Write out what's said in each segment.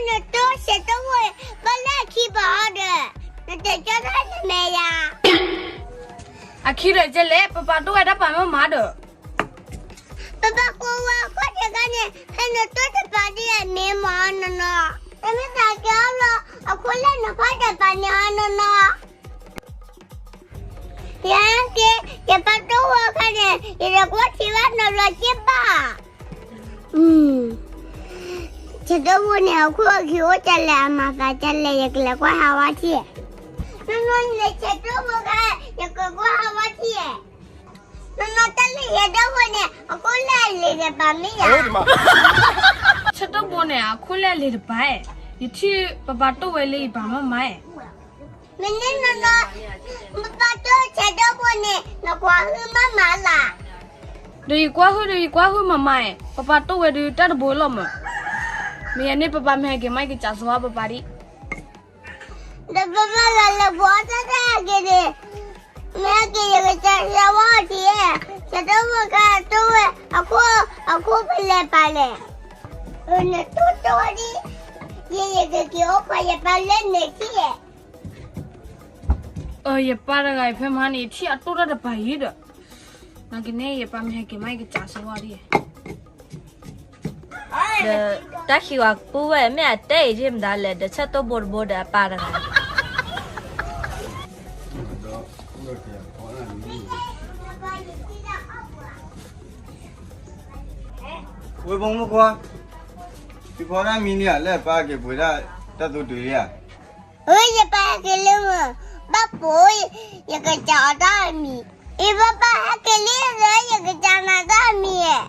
နတိၢ်ဆဲးတိၢ်ဘိ ဘၣ်လၢအခံပာ်အီၤဒီး, နတကၠီတၢ်နမဲာ်ယၤ. အခံဒီးကဲလဲၣ်, ပပၢ်တိၢ်ဝဲတၢ်ပာ်မ့ၢ်မးဒီး. ပပၢ်ကိးဝဲအခိၣ်တဂၤန့ၣ် ဟဲနတိၢ်တပာ်ဒ်အမ့ၢ်မးနီၢ်နီၢ်, တမ့ၢ်တၢ်ကဲအီၤလီၤ, အခိၣ်လဲၢ်နဖးတပာ်န့ၢ်အီၤနီၢ်နီၢ်. ယက့ၤ ယပၢ်တိၢ်ဝဲအခါန့ၣ် ယတကွၢ်ထံဘၣ်နီတဘျီက့ဘၣ်. ဆဲးတိၢ်ဘိန့ၣ် အခိၣ်အခံအိၣ်ကလဲၣ်, အမၤသးကလဲၣ်, ယကလဲၤကွၢ်ဟးဝဲထံၣ်. နီၢ်နီၢ်န့ၣ် ဆဲးတိၢ်ဘိခါ ယကကွၢ်ဟးဝဲထံၣ်. နီၢ်နီၢ် တၢ်လၢဆဲးတိၢ်ဘိန့ၣ် အခိၣ်လဲၢ်အလံၤတပာ်မ့ၢ်ယၤ. ဆဲးတိၢ်ဘိန့ၣ် အခိၣ်လဲၢ်အလံၤတပာ်, ယထံၣ်ပပၢ်တိၢ်ဝဲလၢယပာ်မ့ၢ်မး. မ့ၢ်န့ၣ်နီၢ်နီၢ်, ပပၢ်တိၢ်ဆဲးတိၢ်ဘိန့ၣ် နကွၢ်ဟုၣ်မ့ၢ်မးလၢ်. ဒီးယကွၢ်ဟုၣ်ဒီးယကွၢ်ဟုၣ်မးမး, ပပၢ်တိၢ်ဝဲဒုးတၢ်တဘိလီၤမး. မ့ၢ်ယၤန့ၣ် ပပၢ်မ့ၢ်ဟဲက့ၤမး ယကစးစဝါပပၢ်ဒံး. ဒီးပပၢ်ဂၤလဲၤဘှီတၢ်တၢ်ဟဲက့ၤန့ၣ်, မ့ၢ်ဟဲက့ၤ ယကစးစဝါအီၤထံၣ်, ဆဲးတိၢ်ဘိခါတိၢ်ဝဲ, အခိၣ်ဖဲလဲၣ်ပာ်လဲၣ်. နတိၢ်တိၢ်ဒံး, ယ ယကက့ၤအိၣ်ခိးယပၢ်လၢန့ၣ်ထံၣ်. ယပၢ်တဂၤအံၤဖဲမဟါန့ၣ် ယထံၣ်အတိၢ်တၢ်တပၤအံၤဒီး, နာ်က့န့ၣ် ယပၢ်မ့ၢ်ဟဲက့ၤမး ယကစးစဝါဒံး. ဒီးတၢ်ခံဝၤပူၤဝဲ မ့ၢ်အတဲအံၤက့မတၤလဲၣ်, ဒီးဆဲးတိၢ်ဘိတဘိဒီးအပၢ်တဂၤ. ဝဲဖိမုၣ်ခွါ, သုဖီတၢ်မံန့ၣ်ဧါ, လၢအပၢ်က့ၤပှ့ၤဒၣ်တၢ်သူတုၤလံဧါ. အၢ ယပၢ်ဟဲက့ၤလၢမုၢ်, ဘၣ်ပိာ်, ယကစးအီၤတၢ်အမံၤ. အံၤ ပၢ်ပၢ်ဟဲက့ၤလံလၢ ယကစးနၤတၢ်အမံၤဧါ.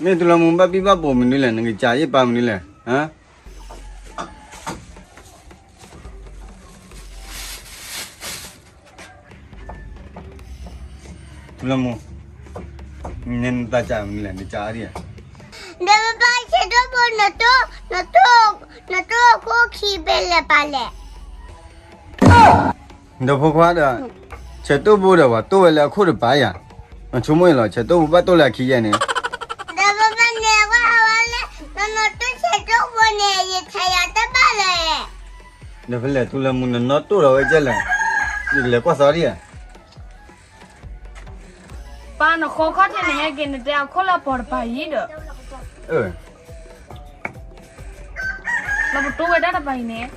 မ့ၢ်တူၢ်လီၤမူ ဘၣ်ဘံၣ်ဘၣ်ပိာ်မနုၤလဲၣ်, နကစးယပၢ်မနုၤလဲၣ်. တူၢ်လီၤမူ, နသးစးမနုၤလဲၣ်, နစးအါဒံးဧါ. ဒီးပၢ်ပၢ် ဆဲးတိၢ်ဘိ နတိၢ်, နတိၢ်, နတိၢ်အခိၣ်ခံဖဲလဲၣ်ပာ်လဲၣ်. ဒီးဖိခွါဒီး, ဆဲးတိၢ်ဘိဒီး ပှၤတိၢ်ဝဲလၢအခိၣ်တပၤယၤ, နဆိကမိၣ်အံၤလီၤ, ဆဲးတိၢ်ဘိဘၣ်တိၢ်လၢအခံယဲန့ၣ်. ဒီးပၢ်ပၢ် နဲကွၢ်ဟးဝဲလၢ နနီၢ်တိၢ်ဆဲးတိၢ်ဘိန့ၣ် ယထဲယၤတဘၣ်လၢၤ. ဒီးဖဲလဲၣ် တူၢ်လီၤမူ နနီၢ်တိၢ်ဒီးဝဲကဲလဲၣ်, ယကလဲၤကွၢ်သီဒံးဧါ. ပၢ် နဃီခီၣ်ထံးန့ၣ် ဟဲက့ၤ နတဲအခိၣ်လၢအပီၤတပၤအံၤဒီး, လၢပတိၢ်ဝဲဒၣ်တပၤအံၤန့ၣ်.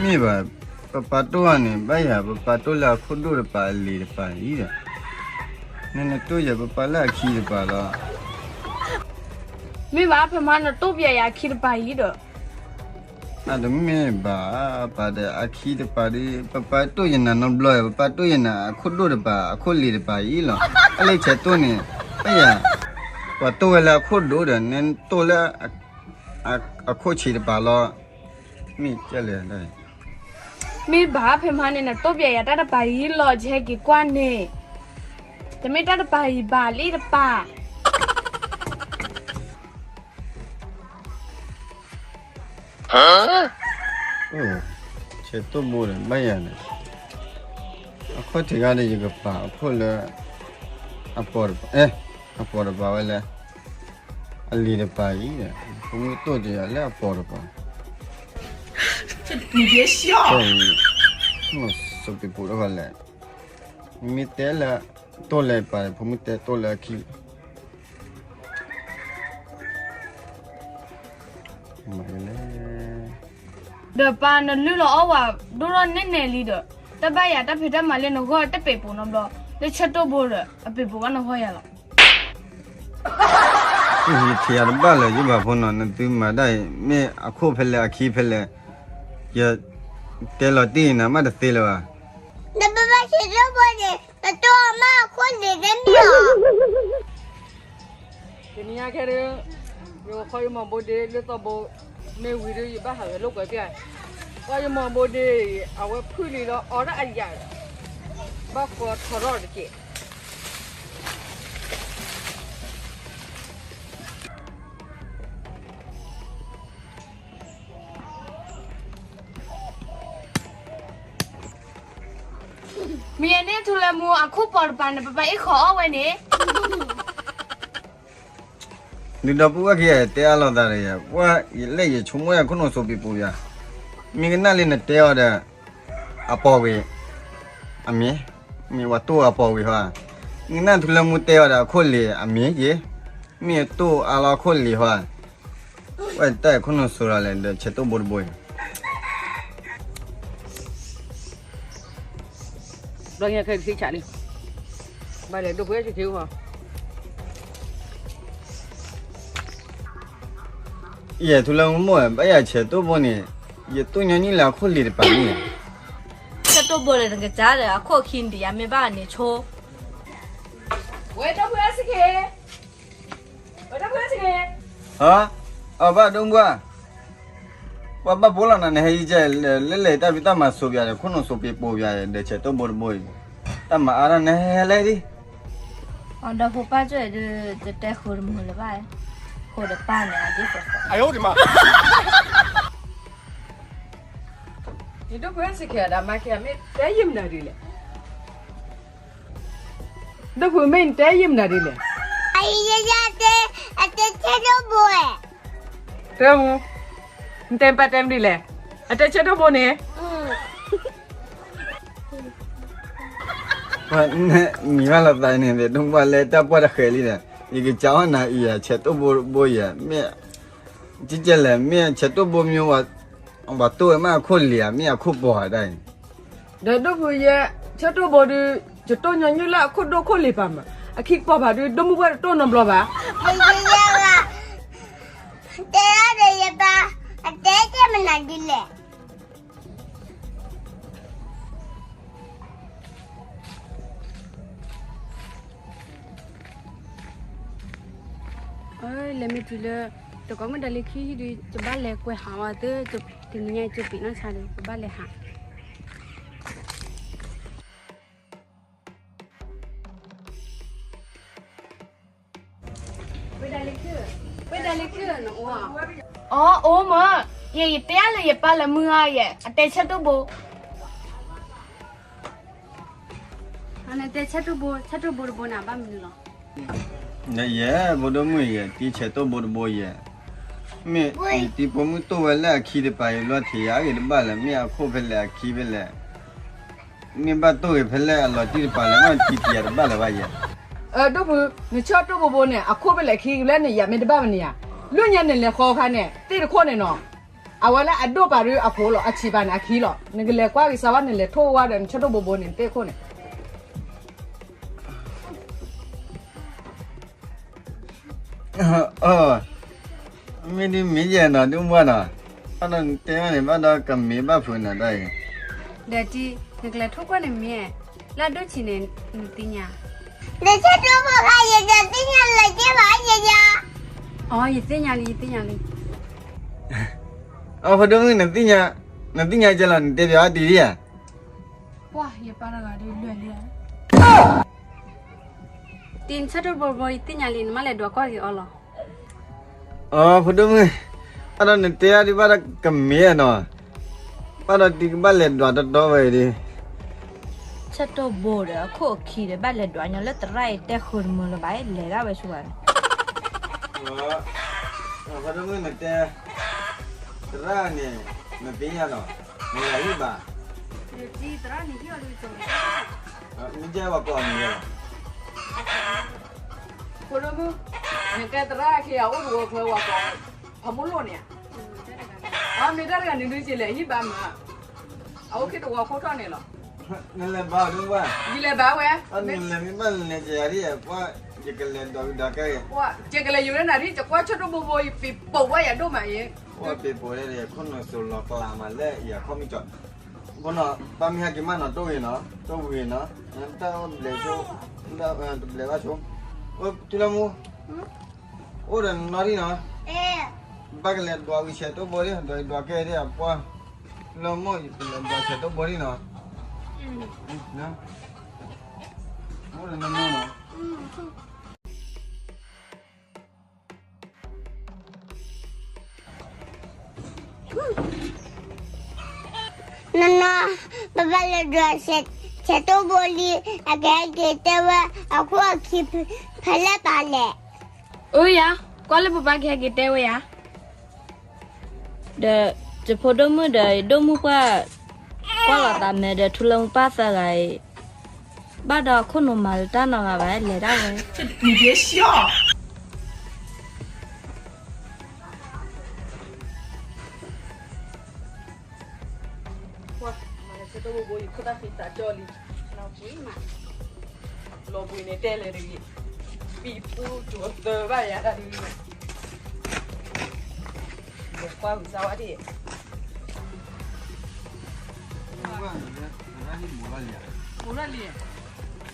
မ့ၢ်ဘၣ်, ပပၢ်တိၢ်အီၤန့ၣ် ဘၣ်ယၤ ပပၢ်တိၢ်လၢအခိၣ်ဒိၣ်တပၤ အလံၤတပၤအံၤဒီး, နနတိၢ်ယၤ ပပၢ်လၢအခံတပၤလီၤ. မ့ၢ်ဘၣ် ဖဲမဟါ နတိၢ်ပျဲယၤအခံတပၤအံၤဒီး. အတမ့ၢ်ဘၣ်, ပၢ်ဒီးအခံတပၤဒီး ပပၢ်တိၢ်ယနၤနီတဘျီ, ပပၢ်တိၢ်ယနၤအခိၣ်ဒိၣ်တပၤ အခိၣ်လံၤတပၤအံၤလီၤ. အလၢဆဲးတိၢ်န့ၣ်, ဘၣ်ယၤ, ပှၤတိၢ်ဝဲလၢအခိၣ်ဒိၣ်ဒီး နတိၢ်လၢ အခိၣ်ဆံးတပၤလီၤ. မ့ၢ်ကဲလဲၣ်. မ့ၢ်ဘၣ် ဖဲမဟါန့ၣ် နတိၢ်ပျဲယၤတၢ်တပၤအံၤလီၤ, ယဟဲက့ၤကွၢ်န့ၣ်, တမ့ၢ်တၢ်တပၤအံၤဘၣ် လံတပၤ. ဆဲးတိၢ်ဘိဒီး ဘၣ်ယၤန့ၣ်, အခီၣ်ထံးခါဒီး ယကပာ်အခိၣ်လၢ အပီၤတပၤ, အပီၤတပၤဝဲလၢ အလံၤတပၤအံၤဒီး, ဖိမုၣ်တိၢ်တယၤလၢအပီၤတပၤ, မ့ၢ်စိးပ့ၤပူၤတခီလဲၣ်, မ့ၢ်တဲလၢ တိၢ်လၢပာ်ဒီး ဖိမုၣ်တဲတိၢ်လၢအခံ မၤလဲၣ်. ဒီးပၢ် နလုၢ်လီၤအီၣ်ဝဲ ဒိၣ်ထီၣ်နဲၣ်နဲၣ်လံဒီး, တၢ်ဘၣ်ယၤတၢ်ဖံးတၢ်မၤလၢနဂီၢ်တပ့ၤပိာ်နီတဘျီ, လၢဆၢတိၢ်ဘိဒီး အပ့ၤပိာ်ဘၣ်နဂီၢ်ယၤလီၤ. ယထံၣ်ယၤတဘၣ်လၢၤ ယဘၣ်ဖိနီၤ, နသုမၤဒၣ်အံၤ မ့ၢ်အခိၣ်ဖဲလဲၣ်အခံဖဲလဲၣ်, ယတဲလီၤတံၢ်နၤမးတသ့လၢၤဘၣ်. နပၢ်ပၢ် ဆဲးတိၢ်ဘိန့ၣ် နတိၢ်အမးအခိၣ်န့ၣ်တမ့ၢ်လီၤ. တနံၤအံၤခဲဒုး, ယခီယမီၢ်ဘိဒ့လၢသီဘိ, မ့ၢ်ဝံၤဒီး ယဘၣ်ဟးဂဲၤလိာ်ကွဲပျၢ်, ခီယမီၢ်ဘိဒ့အံၤ အဝဲဖုၣ်လံလီၤ အီၣ်ဒၣ်အယၤ, ဘၣ်ဃီထီထီၣ်တက့ၢ်. မ့ၢ်ယဲန့ၣ် ထူလၢမူအခိၣ်ပီၤတပၤန့ၣ် ပပၢ်အ့ၣ်ဃီၤအီၣ်ဝဲန့ၣ် ဒုးဒီပုၢ်ဝဲၢ်ခံဂၤတဲအါလိာ်သးဒီးယၤ, ပှၤယလဲၣ်ယဆိကမိၣ်ယၤခိၣ်နူာ်စိးပ့ၤပိာ်ယၤ, မ့ၢ်ကနၣ်လံနတဲအီၤဒီး အပီၤဝံၤ, အမ့ၢ်, မ့ၢ်ပှၤတိၢ်အပီၤဝံၤဟီဧါ, မ့ၢ်ကနၣ်ထူလၢမူတဲအီၤဒီးအခိၣ်လံၤအမ့ၢ်က့ၤ, မ့ၢ်တိၢ်အါလီၤအခိၣ်လံၤဟီဧါ, ဝဲတၢ်အံၤခိၣ်နူာ်စိးလီၤလဲၣ် ဒီးဆဲးတိၢ်ဘိတဘိအံၤ ဘျီညါခဲဆံးဆးလံ, ဘၣ်လဲၣ်ဒိၣ်ဖုအဲၣ်ဆံးခ့ဟီ, ယဲၢ်ထူလၢမူမိၢ် ဘၣ်ယၤဆဲးတိၢ်ဘိန့ၣ်, ယတိၢ်ညီနုၢ်လၢအခိၣ်လံၤတပၤန့ၣ်, ဆဲးတိၢ်ဘိလၢနကစၢ်ဒီးအခိၣ်ခံဒံးယၤမ့ၢ်ဘၣ်န့ၣ်ဆိ, ဝဲဒိၣ်ဖုအဲၣ်ဆံးခ့, ဝဲဒိၣ်ဖုအဲၣ်ဆံးခ့, ဟါ, အဘၣ်ဒိၣ်မူဘၣ် ပှၤဘၣ်ဖိလီၤနၤန့ၣ် ဟဲယကဲ လဲၤလဲၤတၢ်ဖံးတၢ်မၤစိးပၠးဒီး ခိၣ်နူာ်စိးပ့ၤပိာ်ပၠး ဒီးဆဲးတိၢ်ဘိတဘိအံၤ, တၢ်မၤအါထီၣ်န့ၣ်ဟဲလဲၣ်ဒံး, အဒီဖိပၢ်ကၠိၣ်အံၤဒုး တတဲဃုာ်တမုာ်လၢၤဘၣ်, ဃုာ်ဒီးပၢ်န့ၣ်အဒ်သိးသိး, ယဒိၣ်ဖုအဲၣ်ဆံးခ့ အဒၣ်မၤက့ၤ မ့ၢ်တဲယံာ်မနုၤဒ်လဲၣ် ဒိၣ်ဖုမ့ၢ်နတဲယံာ်မနုၤဒ်လဲၣ်, အယယတဲ, အတဲဆဲးတိၢ်ဘိ, တဲမူ, နတဲပၢ်တဲမနုၤလဲၣ်, အတဲဆဲးတိၢ်ဘိန့ၣ်, မံၤဘၣ်လီၤသးန့ၣ် ဒိၣ်မူဘၣ်လဲၤတၢ်ပှၢ်တဃဲၤလံဒီး, ယကစးအီၣ်နၤအံၤယၤ ဆဲးတိၢ်ဘိတဘိယၤ, မ့ၢ်, ကကဲလဲၣ် မ့ၢ်ဆဲးတိၢ်ဘိမ့ၢ် ပှၤတိၢ်ဝဲမ့ၢ်အခိၣ်လံၤဧါ မ့ၢ်အခိၣ်ပီၤဧါဒ်အံၤ, ဒီးဒိၣ်ဖုယဲ, ဆဲးတိၢ်ဘိဒုး, ယတိၢ်ညီနုၢ်လၢအခိၣ်ဒိၣ်ခိၣ်လံၤပၤမး, အခံကပီၤဖးဒုး ဒိၣ်မူဘၣ်တတိၢ်နီတဘျီဘၣ်, ယယဲ, တဲဒၣ်ဒီးယပၢ်, အတဲဆဲးမနုၤဒ်လဲၣ် လဲၤမ့ၢ်တုၤလၢ တကိးမုၢ်ဒၣ်လၢခံဟံၣ်ဒုး ယဘၣ်လဲၤကွဲးဟးဝဲသ့, တနံၤညါယကပ့ၤနီၣ်ဆါဒီး ယဘၣ်လဲၤဟး ဝဲဒၣ်လၢခံ, ဝဲဒၣ်လၢခံနအိၣ်ဧါ, အီ အိၣ်မး, ယဲ ယတဲအါလၢယပၢ်လၢမုၢ်ဂၤယဲ အတဲဆၢတိၢ်ဘိ, နတဲဆၢတိၢ်ဘိ, ဆၢတိၢ်ဘိတဘိန့ၣ် ဘၣ်မနုၤလီၤ. ယဲ ဖိဒိၣ်မုၣ်ယဲ တံဆဲးတိၢ်ဘိတဘိယဲ, မ့ၢ်တံဖိမုၣ်တိၢ်ဝဲလၢအခံတပၤအံၤ လီၤထံးယၤအဂ့ၢ်တဘၣ်လၢၤ မ့ၢ်အခိၣ်ဖဲလဲၣ်အခံဖဲလဲၣ် မ့ၢ်ဘၣ်တိၢ်ဂ့ၤဖဲလဲၣ်အလီၤတံၢ်တပၤလဲၣ် မ့ၢ်တံတံယၤတဘၣ်လၢၤဘၣ်ယဲ. ဒိၣ်ဖု, နဆၢတိၢ်ဘိဘိန့ၣ် အခိၣ်ဖဲလဲၣ်အခံဖဲလဲၣ်န့ၣ် ယၤမ့ၢ်တဘၣ်မနုၤဧါ. လၢညါနလဲၤဃီခါန့ၣ် သ့ၣ်တခိၣ်န့ၣ်နီၤ, အဝဲလၢအဒိၣ်ပာ်ဒုးအခိၣ်လီၤ အဆံးပာ်န့ၣ်အခံလီၤ. နကလဲၤကွၢ်ဂ့ၤစၢၤဝဲ နလဲၤထိၣ်ဝဲဒီးနဆၢတိၢ်ဘိဘိန့ၣ် သ့ၣ်တခိၣ်န့ၣ် မ့ၢ်ဒ်မ့ၢ်ယဲနီၤ ဒိၣ်မူနီၤ, ဘၣ်ဒီးနတဲအီၤန့ၣ် ဘၣ်ဒီးကမ့ၢ်ဘၣ်ဖုးနၤတၢ်အံၤ, ဒီးတံ, နကလဲၤထိၣ်ကွၢ်န့ၣ်မ့ၢ်, လၢအဒိၣ်ဆံးန့ၣ် နသ့ၣ်ညါ, နဆၢတိၢ်ဘိခါယဲဒီးသ့ၣ်ညါလၢၤကဲဘၣ်ယဲယါ, အီ ယသ့ၣ်ညါလံ ယသ့ၣ်ညါလံ. အီ ဖိဒိၣ်မုၣ် နသ့ၣ်ညါ, နသ့ၣ်ညါကဲလီၤ နတဲပၠးအီၤတံၢ်လံဧါ. ပှၤယပၢ်တဂၤဒုးလွဲၢ်လံဧါ. တံ နဆၢတိၢ်ဘိဘိ ယသ့ၣ်ညါလံ နမ့ၢ်လဲၤဒွးကွၢ်က့ၤအီၤလီၤ. အီ ဖိဒိၣ်မုၣ်, ဘၣ်ဒီးနတဲအီၤဒုးဘၣ်ဒီးကမ့ၢ်နီၤ, ဘၣ်ဒီးတံကဘၣ်လဲၤဒွးတီတီဝဲအံၤဒုး, ဆၢတိၢ်ဘိဒီးအခိၣ်အခံဒီး ဘၣ်လဲၤဒွးညီလၢသရၣ်အံၤတဲဃုာ်တမုာ်လၢၤဘၣ် လဲၤဒၣ်ဝဲဆူၣ်ဘၣ်န့ၣ်. ဖိဒိၣ်မုၣ် နတဲ, သရၣ်န့ၣ် နသ့ၣ်ညါနီၤ, နလဲၤဟံၣ်ဘၣ်. မ့ၢ်ကဲဝဲကိးမံၤလီၤ. ဖိဒိၣ်မုၣ်, နကဲသရၣ်ခံဂၤအိၣ်တဝီခွဲဝဲကိး, ဖးမိၢ်လိၣ်န့ၣ်ဧါ. အမ့ၢ်တၢ်တဂၤန့ၣ်ဒုး ယလဲၤဟံၣ်ဘၣ်မး, အအိၣ်ခံတဝီခိၣ်ထီၣ်န့ၣ်လီၤ. နလဲၤဘၣ်ဒိၣ်ဝဲ, ယလဲၤဘၣ်ဝဲ, နလဲၤမ့ၢ်ဘၣ်လဲၤကယၤဒ်, ယကလဲၤဒွးကဒါကဲ, ယကလဲၤယိၤလၢနၤဒ် ယကွၢ်ဆၢတိၢ်ဘိဘိ ယပ့ၤပိာ်ဝဲယၤဒိၣ်မးအံၤ, ပ့ၤပိာ်ဝဲဒီး ခိၣ်နူာ်စိးလီၤကျးမးလၢယၤခီၣ်မ့ၢ်ကီး, ဖိနီၤ ပၢ်မ့ၢ်ဟဲက့ၤမးနီၤ တိၢ်ဂ့ၤနီၤ တိၢ်ဂ့ၤနီၤ, တၢ်အိၣ်ဘျဲးဆိ, တဘျဲးဘၣ်ဆိ, ထူလၢမူ, အိၣ်ဒီးနနီၢ်ဒံၣ်နီၤ, ဘၣ်ကလဲၤဒွးဝံၤဆဲးတိၢ်ဘိဒံၣ် ဒွးကဲဒံၣ်အပှၢ်, ထူလၢမူ ယကလဲၤဒွးဆဲးတိၢ်ဘိဒံၣ်နီၤ, အိၣ်ဒီးနနီၢ်နီၤ. နနီၢ်, ပဘၣ်လဲၤဒွးဆဲး, ဆဲးတိၢ်ဘိလံ, အကဟဲက့ၤတဲဝဲ အခိၣ်အခံဖဲလဲၣ်ပာ်လဲၣ်. အိၣ်ယၤ, ကွၢ်လၢပပၢ်ကဟဲက့ၤတဲဝဲယၤ. ဒီးယဖိဒိၣ်မုၣ်ဒီးယဒိၣ်မုၣ်ပှၢ် ကွၢ်လီၤသးမဲာ်ဒီး ထူလၢမူပၢ်သၢဂၤအံၤ, ဘၣ်ဒီးခိၣ်နူာ်မၤလၢတၢ်နီတဂၤဘၣ် လဲၤဒၣ်ဝဲ. လီၤဘှံးန့ၣ်တဲလဲၣ်တဂ့ၤ, ပံၣ်ပူၤကၠိသၢဘၣ်ယၤတၢ်တဂ့ၤ, ကွၢ်ဝံၤစၢ်ဝဲဒၣ်, မူလၢလံ,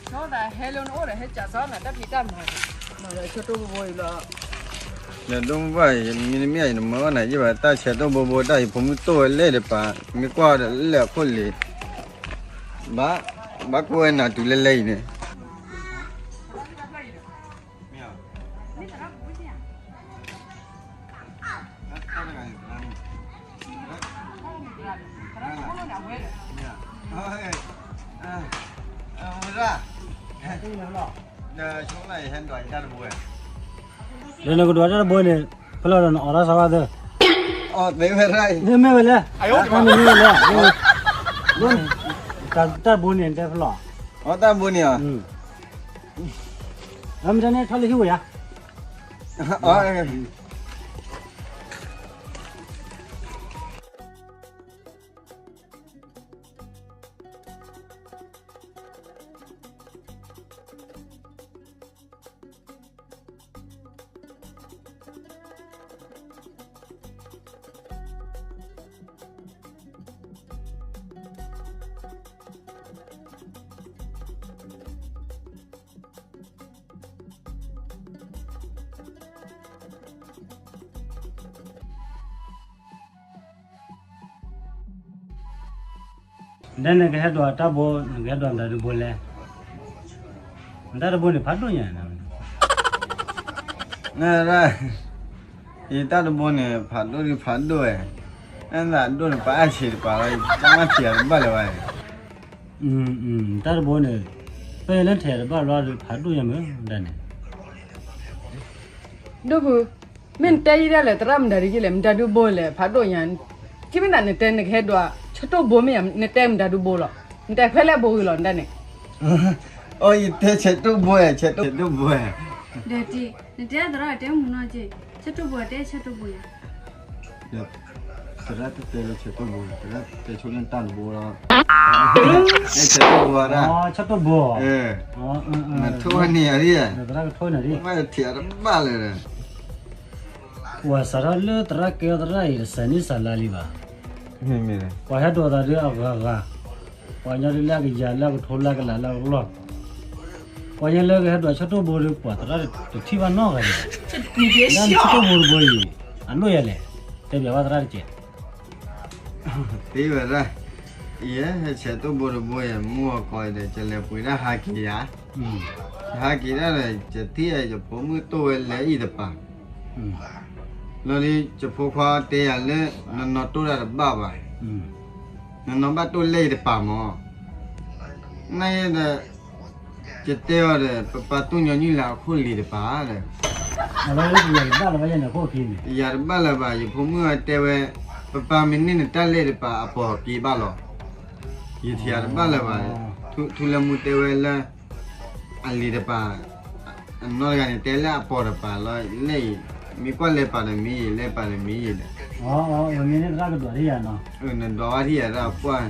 ဆီသးဟဲလၢနအိၣ်ဒီး ဟဲကးဆီနၤတၢ်ဖံးတၢ်မၤ, မၤဒီးဆၢတိၢ်ဘိဘိအံၤလီၤ. ဒီးဒိၣ်မုၢ်ဘၣ်အံၤ မ့တမ့ၢ်အံၤ နမၢအီၣ်နၤယံၢ်ဘၣ် တၢ်ဆဲးတိၢ်ဘိဘိတၢ်အံၤ ဖိမုၣ်တိၢ်ဝဲလဲၣ်တပၤ, မ့ၢ်ကွၢ်ဒီးလၢအခိၣ်လံၤ, ဘၣ်, ဘၣ်ကွၢ်ဝဲနၤတုၤလၢလဲၣ်အံၤန့ၣ် ဒီးနကဒွးတၢ်တဘိန့ၣ် ဖဲလီၤဒီးနအီၣ်တၢ်သးဘၣ်သၢ, အီၣ်သ့ဝဲရၣ်အံၤ, မ့ၢ်ဝဲလဲၣ်, မ့ၢ်ဝဲလဲၣ်, တၢ်တဘိန့ၣ် တဲဖဲလီၤ, အီၣ်တၢ်ဘိန့ၣ်အီၤ, မ့ၢ်တၢ်န့ၣ် ထီၣ်လၢဟံၣ်ဝဲယၤ ဒ်နကဟဲဒွးတၢ်ဘိ နကဟဲဒွးမတၤဒုဘိလဲၣ်, နတၢ်တဘိန့ၣ် ဖးဒိၣ်ညါ, ယတၢ်တဘိန့ၣ် ဖးဒိၣ်ဒုဖးဒိၣ်ဝဲ, နသးဒိၣ်န့ၣ် ပှၤအါဆံးတပၤလီၤ, တၢ်မၤထံၣ်အတဘၣ်လၢၤဘၣ်, တၢ်တဘိန့ၣ် ပလၢထံၣ်အတဘၣ်လီၤဒီး ဖးဒိၣ်ညါမ့ၢ်ဒ်န့ၣ် ဒိၣ်ဖု, မ့ၢ်နတဲယံၤဒၣ်လဲာ် သရၣ်မတၤဒုက့လဲၣ် မတၤဒုဘိလဲၣ် ဖးဒိၣ်ညါ, ထံၣ်မ့ၢ်သးနတဲနကဟဲဒွး ဆၢတိၢ်ဘိမ့ၢ်ယါ နတဲမတၤဒုဘိလီၤ, နတဲဖဲလဲၣ်ဘိဂ့ၤလီၤ နတၢ်န့ၣ်, အိ ယတဲဆဲးတိၢ်ဘိ ဆဲးတိၢ်ဘိ, ဒီးတံၢ် နတဲသရၣ်တဲမူနီၢ်က့, ဆၢတိၢ်ဘိတဲဆၢတိၢ်ဘိယါ သရၣ်တတဲလၢဆဲးတိၢ်ဘိ, သရၣ်တဲဆိလၢတၢ်တဘိလီၤ, ဆဲးတိၢ်ဘိဒၣ်, ဆၢတိၢ်ဘိ, နထိၣ်ဝဲန့ၣ်အရံ, သရၣ်ကထိၣ်န့ၣ်ရံ, မ့ၢ်ထံၣ်အတဘၣ်လၢၤဒီး ပှၤစးထီၣ်လၢသရၣ်ကဲအီၤသရၣ်အံၤ တစဲးနံၣ်စးလါလံဘၣ်, ပှၤဟဲဒိးသးဒ်အဂၤဂၤ, ပှၤကညီဒ်လၢအကယၤလၢအကထိလၢအကလးလၢအကလီၢ်, ပှၤကညီလၢကဟဲဒိးဆၢတိၢ်ဘိဒီး ပှၤသရၣ်တထံၣ်ဘၣ်နီတဂၤန့ၣ်, လၢနဆၢတိၢ်ဘိတဘိအံၤ အလိၣ်ယၤလဲၣ်, တဲဘၣ်ဝဲသရၣ်တက့ၢ် သ့ဝဲဒၣ်, ယဲဆဲးတိၢ်ဘိတဘိယဲ မူအီၤကီးဒီး ယလဲၤပှ့ၤဒၣ်ဟးက့ၤယၤ, ယဟးက့ၤဒၣ်ဒီး ယထံၣ်ယဖိမုၣ်တိၢ်ဝဲလဲၤအံၤတပၤ, လီၤဒီး ယဖိခွါတဲယၤလၢ နနီၢ်တိၢ်တၢ်တဘၣ်ဘၣ်, နနီၢ်ဘၣ်တိၢ်လဲၤအံၤတပၤမး, နယဲဒီး ယတဲအီၤဒီး ပပၢ်တိၢ်ညီနုၢ်လၢအခိၣ်လံၤတပၤဒီး ယၤတဘၣ်လၢၤဘၣ် ယဖိမုၣ်တဲဝဲ, ပပၢ်မ့ၢ်န့ၢ်နတၢ်လဲၤတပၤအပီၤက့ၤဘၣ်လီၤ, ယထံၣ်အတဘၣ်လၢၤဘၣ်, ထူလၢမူတဲဝဲလၢ အလံၤတပၤ, အနီၢ်တဂၤန့ၣ် တဲလၢအပီၤတပၤလီၤ, လဲၤအံၤ, မ့ၢ်ကွၢ်လဲၤပာ်ဒီးမ့ၢ်ယဲ လဲၤပာ်ဒီးမ့ၢ်ယဲဒီး, နဒွးဝဲထံၣ်ယၤဒီးကွၢ်,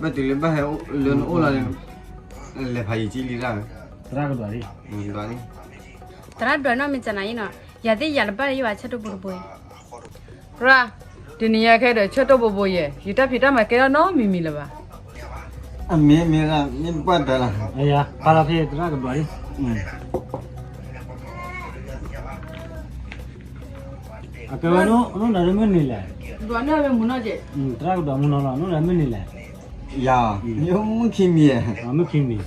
ပတုၤလၢဘၣ်ဟဲလၢနအိၣ်လီၤ, လဲၤဖးယံာ်ကံလံဒၣ်ဝဲ, သရၣ်ဒွးနီၢ်မ့ၢ်ကနၤအံၤနီၤ, ယၤသ့ၣ်ယၤတဘၣ်လၢယဘၣ်ဆၢတိၢ်ဘိတဘိအံၤ, ရၣ်, တနံၤညါခဲဒီးဆၢတိၢ်ဘိဘိယဲ, ယတၢ်ဖံးတၢ်မၤကဲထီၣ်နီတမံၤမံၤလၢၤဘၣ်, အမ့ၢ်မ့ၢ်ရၣ် မ့ၢ်တပှၢ်တၢ်လီၤ, ဖးလီၤဖဲသရၣ်ကဒွးလံ အကဲဝဲ နအိၣ်နၤမုၢ်နံၤလဲၣ်, သရၣ်ကဒွးမုၢ်နီၤလီၤ, နအိၣ်နၤမုၢ်နံၤလဲၣ်, ယၤ, မုၢ်ခံမံၤ, မုၢ်ခံမံၤ,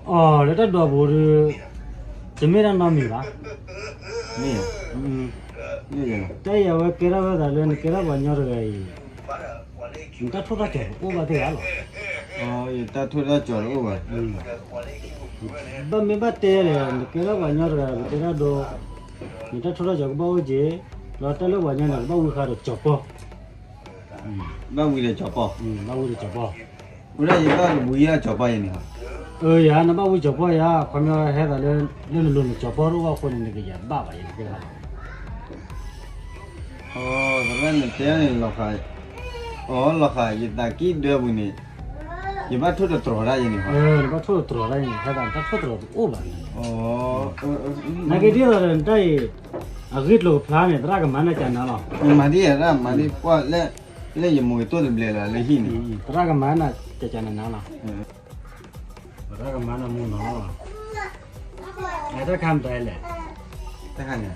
အိ လၢတၢ်ဒွးဘိဒီး တမ့ၢ်တၢ်နီတမံၤဘၣ်, မ့ၢ်, တၢ်အံၤအဝဲကဲထီၣ်ဝဲသးလၢနကဲထီၣ်ပှၤကညီတဂၤအံၤ, နတၢ်ထိၣ်တၢ်ကီၤတအိၣ်ဘၣ်သ့ၣ်ဧါလီၤ. ယတၢ်ထိၣ်တၢ်ကီၤတအိၣ်ဘၣ်. ဘၣ်မ့ၢ်ဘၣ်တဲလဲၣ် နကဲထီၣ်ပှၤကညီတဂၤ ပတဲတၢ်ဒိ, နတၢ်ထိၣ်တၢ်ကီၤကဘၣ်အိၣ်က့ၤ, ဒီးတၢ်လၢပှၤကညီန့ၣ် ကဘၣ်ဝံဃာ်ဒီးကၠီၤပီၢ်, ဘၣ်ဝံဒီးကၠီၤပီၢ်, ဘၣ်ဝံဒီးကၠီၤပီၢ်, ဝံဒၣ်ယဘၣ်ဝံယၤကၠီၤပီၢ်ယဲန့ၣ်လီၤ. အၢ ယၤ နဘၣ်ဝံကၠီၤပီၢ်ယၤ ခီပညီဟဲသးလၢ လၢနလိၤန့ၣ် ကၠီၤပီၢ်တအိၣ်ဘၣ်အဃိန့ၣ် နကယၤဘၣ်ဘၣ်ယဲန့ၣ်ကဲလီၤ. အသရၣ်န့ၣ်တဲန့ၣ်လီၤဃာ်, အီ လီၤဃာ် ယသးကံၢ်ဒၢပူၤန့ၣ် ယဘၣ်ထိၣ်တတြီၤတၢ်ယဲန့ၣ်, နဘၣ်ထိၣ်တတြီၤတၢ်ယဲန့ၣ် ဟဲသးနတၢ်ထိၣ်တတြီၤတအိၣ်ဘၣ်န့ၣ်, နာ်က့ဒ်သိးဒီးနတၢ်အံၤ အဂ့ၢ်ကျိၤကဖျါန့ၣ် သရၣ်ကမၤနၢၤကနၤလီၤ. မၤဒ်ယၤဒၣ် မၤဒ်ပှၢ်လၢ လၢယမိၢ်ကတိၢ်တဘျဲးလီၤလၢဟံၣ်န့ၣ်, သရၣ်ကမၤနၢၤကနၤလီၤ. သရၣ်ကမၤနၢၤမူနီၤ, တၢ်ခါမတၤလဲၣ်, တၢ်ခါန့ၣ်,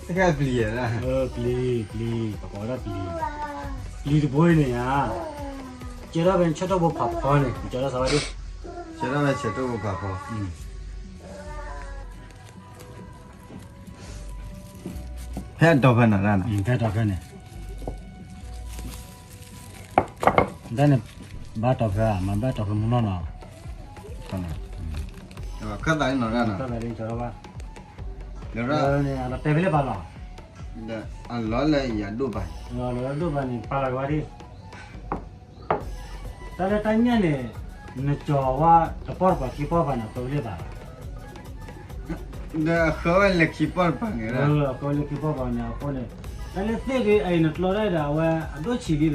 တၢ်ခါပျံၤ, ပျံၤ, ပျံၤ, ပကိးဝဲဒၣ်ပျံၤ, ပျံၤတဘိအံၤန့ၣ်ဧါ, ကဲထီၣ်ဖဲဆၢထီၣ်ဘိဖးဖီန့ၣ် ကဲထီၣ်သးဝဲဒၣ်, ကဲထီၣ်ဖဲဆၢထီၣ်ဘိဖးဖီ ဖဲအတီၤဖဲန့ၣ်, ဖဲအတီၤဖဲန့ၣ်, ဒ်န့ၣ်, ဘၣ်တီၤဖဲဧါ, မ့ၢ်ဘၣ်တီၤဖဲမူနီၢ်နီၤ, ခၢၣ်သးနီၤ, ခၢၣ်သးဒ်န့ၣ်, ဒီးတဲဖဲလဲၣ်ပာ်လီၤ, အလီၢ်လၢယၤဒိၣ်ပာ်, လီၤလၢဒိၣ်ပာ်န့ၣ် ပာ်လီၤကဝါဒ် တၢ်လၢတၢ်ညၣ်န့ၣ် နကၠီၤဝဲတပီၢ်တပၤခံပီၢ်တပၤန့ၣ် အဃၢၤဝဲလၢပာ်လီၤ, ဒီးအဃၢၤဝဲလၢခံပီၢ်တပၤန့ၣ်, အဃၢၤဝဲလၢခံပီၢ်တပၤန့ၣ်အဃိန့ၣ်, တၢ်လၢသ့ၣ်ဒ်အံၤ နကျီတၢ်ဒီး အဝဲအဒိၣ်ဆံးလံဒီး,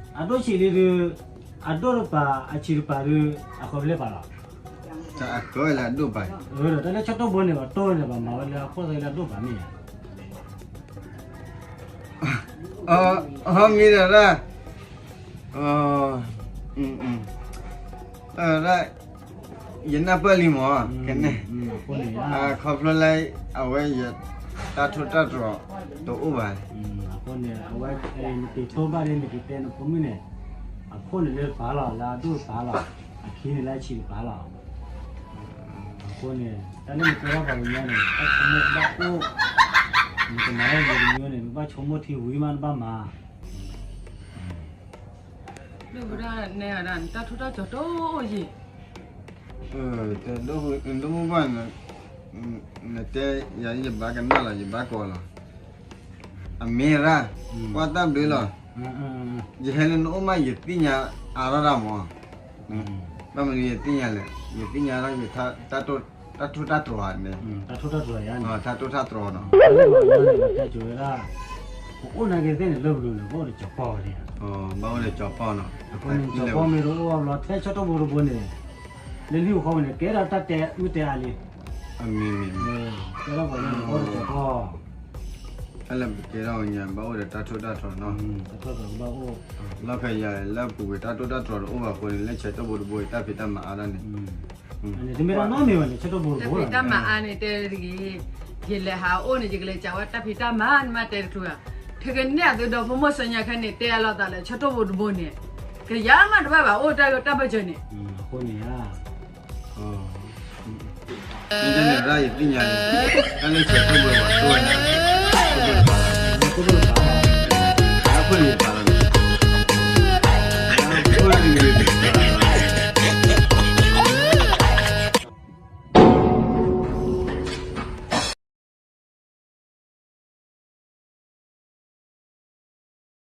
အဒိၣ်ဆံးလံဒုး, အဒိၣ်တပၤ အဆံးတပၤဒုး အဃၢၤဖဲလဲၣ်ပာ်လီၤ, အဃၢၤဝဲလၢအဒိၣ်ပာ်, ဒီးတၢ်လၢဆၢထီၣ်ဘိန့ၣ် ပှၤတိၢ်န့ၣ် ပှၤမၤဝဲလၢအခိၣ်သ့လၢအဒိၣ်ပာ်မ့ၢ်ဧါ အမ့ၢ်ဒီးဒၣ်, ဒၣ်, ယနၢ်ပၢၢ်လံမး, ကနဲ, ခီဖျိလၢ အဝဲယတၢ်ထိၣ်တၢ်တြီၤတအိၣ်ဘၣ်, အဃိန့ၣ် အဝဲ နက့ၤထိဘၣ်လၢနက့ၤတဲနဖိမုၣ်န့ၣ်, အခိၣ်န့ၣ်လၢတပၤလီၤ လၢအဒိၣ်တပၤလီၤ, အခံန့ၣ်လၢအဆံးတပၤလီၤ အဃိန့ၣ် တၢ်လၢနကဲထီၣ်ပှၤကညီန့ၣ် တၢ်ဆိကမိၣ်ဘၣ်အိၣ်, နကမၤလၢယတမံၤန့ၣ် နဘၣ်ဆိကမိၣ်ထံဝံၤမးနဘၣ်မၤ, ဒ်ဝဲဒၣ်နဲဒၣ် နတၢ်ထူးတၢ်စီၤတိၢ်ယံၤ, တဒိၣ်မူဘၣ်, နတဲယၤယဘၣ်ကနၣ်လီၤ ယဘၣ်ကိးလီၤ, အမ့ၢ်ရၣ်, ကွၢ်တၢ်ဘျုးလီၤ, ယဟဲလၢနအိၣ်မး ယသ့ၣ်ညါအါထီၣ်တၢ်မး, ဘၣ်မနုၤယသ့ၣ်ညါလဲၣ်, ယသ့ၣ်ညါထီၣ်ယ တၢ်ထူးတၢ်တြီၤန့ၣ်, တၢ်ထူးတၢ်တြီၤယါန့ၣ်, တၢ်ထူးတၢ်တြီၤနီၤ, တဲကၠိဝဲဒၣ်, ပအိၣ်နာ်က့သ့ၣ်န့ၣ် လၢပလိၤန့ၣ် ဘၣ်အိၣ်ဒီးကၠီၤပီၢ်ဝဲန့ၣ်, ဘၣ်အိၣ်ဒီးကၠီၤပီၢ်နီၤ, အဃိန့ၣ် ကၠီၤပီၢ်မ့ၢ်တအိၣ်ဘၣ်ဘျီ ထဲဆၢထီၣ်ဘိတဘိန့ၣ်, လၢလံၣ်အိၣ်ဃီဝဲန့ၣ် ကဲထီၣ်တၢ်တဲအုၣ်တဲအါလံ, အမ့ၢ်မ့ၢ်, ကဲထီၣ်ပှၤကညီန့ၣ် ဘၣ်အိၣ်ဒီးကၠီၤပီၢ် တၢ်လၢပကဲထီၣ်ညါ ဘၣ်အိၣ်ဒီးတၢ်ထူးတၢ်တြီၤနီၤ, တၢ်ထူးတြီၤကဘၣ်အိၣ်, လီၢ်ဖဲယၤလၢပူၤကွံာ် တၢ်ထူးတၢ်တြီၤတအိၣ်ဘၣ်အဃိန့ၣ် လၢဆၢထီၣ်ဘိတဘိအံၤ တၢ်ဖံးတၢ်မၤအါဒၣ်န့ၣ်, တမ့ၢ်တၢ်နီတမံၤဘၣ်န့ၣ် ဆၢထီၣ်ဘိတဘိ, တၢ်ဖံးတၢ်မၤအါန့ၣ် တဲတဂ့ၤ, ယလဲၤဟးအိၣ်န့ၣ် ယကလဲၤစံးဝဲတၢ်ဖံးတၢ်မၤန့ၣ်မး တဲတချုးဧါ, ထဲကန့ၢ်အသုဒီဖိမိၢ်စၢညါခဲန့ၣ် တဲအလီၤသးလၢဆၢထီၣ်ဘိတဘိန့ၣ်, ကယၤမးတဘၣ်ဘၣ် အိၣ်တၢ်ဂ့ၢ်တၢ်ဘၢၣ်စၢၤန့ၣ်, အဃိန့ၣ်ဧါ မ့ၢ်တၢ်န့ၣ်ရၣ်ယသ့ၣ်ညါန့ၣ်, တၢ်လၢဆၢထီၣ်ဘိပှၤတိၢ်ဝဲန့ၣ်